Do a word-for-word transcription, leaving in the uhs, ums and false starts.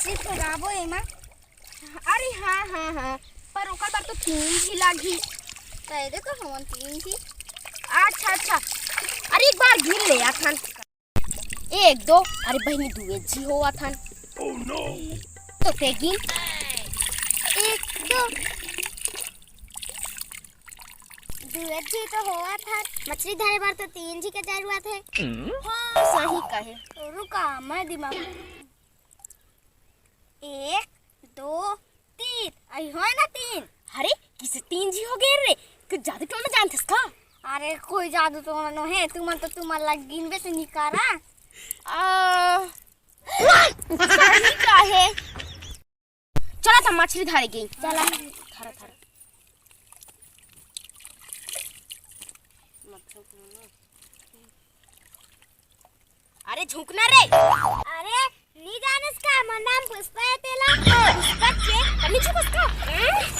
ये फेंकाबो एमा। अरे हाँ, हाँ, हाँ, पर ओकर बर तो तीन झी लागही। कह दे तो हमन तीन झी। अच्छा, अच्छा। अरे एक बार गिन ले आथन। एक, दो, अरे बहिनी, दुए झी होवत हन। तो ते गिन। एक, दो। दुए झी तो होवत हन। मछली धरे बर तो तीन झी के जरूरत हे। हाँ, सही कहे। तो रुका, मैं दिमाग। एक, दो, तीन। अई होय ना तीन। अरे, किसे तीन झी हो गए रे? तू जादू टोना जानथस का? अरे, कोई जादू टोना नो हे, तुमन तो तुमन ला गिनबे से निकारा। आ, सही का हे। चला था मछली धारे गई। चला। धरा, धरा। अरे झुकना रे। अरे नी जानस का, मोर नाम पुष्पा हे तेला। पुष्पा के? तनी झुकस का? हैं?